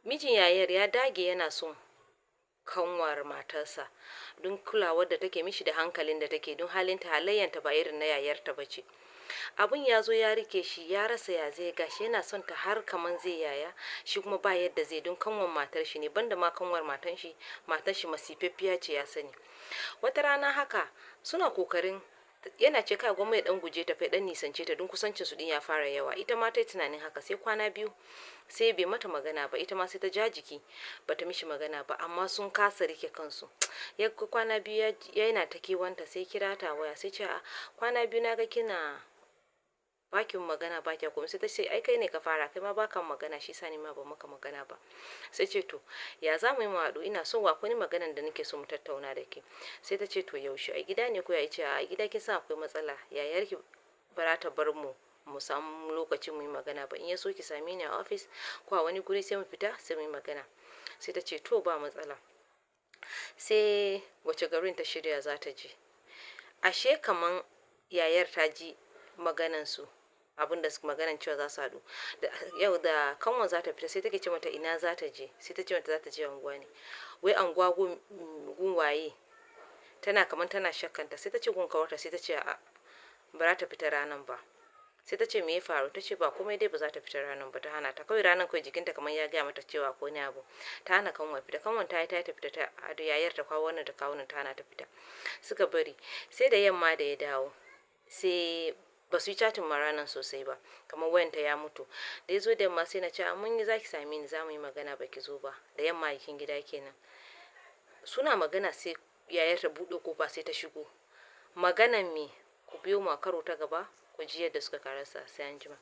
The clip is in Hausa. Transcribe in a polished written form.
Mijin yayar ya dage yana son kanwar matarsa don kulawar da take mishi da hankalin da take, don halinta, halayyanta ba irin na yayarta ba ce. Abun ya zo ya rike shi, ya rasa ya zai. Gashi yana son ta har kaman zai yaya shi, kuma ba yadda zai, don kanwar matar shi ne. Banda ma kanwar matan shi, matar shi masifaffiya ce, ya sani. Wata rana haka suna kokarin, yana ce kai gwamma ya dan guje ta fa, dan nisance ta, don kusancin su din ya fara yawa. Ita ma ta yi tunanin haka. Sai kwana 2 sai bai mata magana ba, ita ma sai ta ja jiki, bata mishi magana ba. Amma sun kasa rike kansu. Ya kwana 2 yana ta kewanta, sai kira ta waya, sai ce, "A kwana 2 na ga kina bakin magana, ba kya komai." Sai ta ce, "Ai kai ne ka fara, kai ma baka magana, shi sa ni ma ba maka magana ba." Sai ce, "To ya za mu yi mu haɗu? Ina so wa wani maganan da nake so mu tattauna da ke." Sai ta ce, "To yaushe? A gida ne ko ya?" Ce, "A gida kin san akwai matsala, yayarki ba za ta bar mu mu samu lokacin mu yi magana ba. In ya so ki same ni a ofis ko a wani guri, sai mu fita, sai mu yi magana." Sai ta ce, "To, ba matsala." Sai wace garin ta shirya za ta je. Ashe kaman yayar ta ji maganan su, abin da maganan cewa za su haɗu. Da yau da kanwan za ta fita, sai take ce mata ina za ta je. Sai ta ce mata za ta je anguwa ne. Wai anguwa gun waye? Tana kaman tana shakkanta. Sai ta ce gun kawarta. Sai ta ce a'a, ba za ta fita ranan ba. Sai ta ce, "Me ya faru?" Ta ce ba komai dai, ba za ta fita ranan ba. Ta hana ta kawai. Ranan kawai jikinta kamar ya gaya mata cewa ko ne abu. Ta hana kanwar fita. Kanwar ta yi ta fita, ta yayar ta kawo wannan, ta kawo wannan, ta hana ta fita. Suka bari sai da yamma da ya dawo. Sai ba su yi chatting ma ranan sosai ba, kamar wayanta ya mutu. Da ya zo da yamma, sai na ce, "Mun yi za ki same ni, za mu yi magana, ba ki zo ba." Da yamma kin gida kenan. Suna magana, sai yayar ta buɗe kofa, sai ta shigo. Maganan me? Ku biyo mu a karo ta gaba ku ji yadda suka karasa. Sai anjima.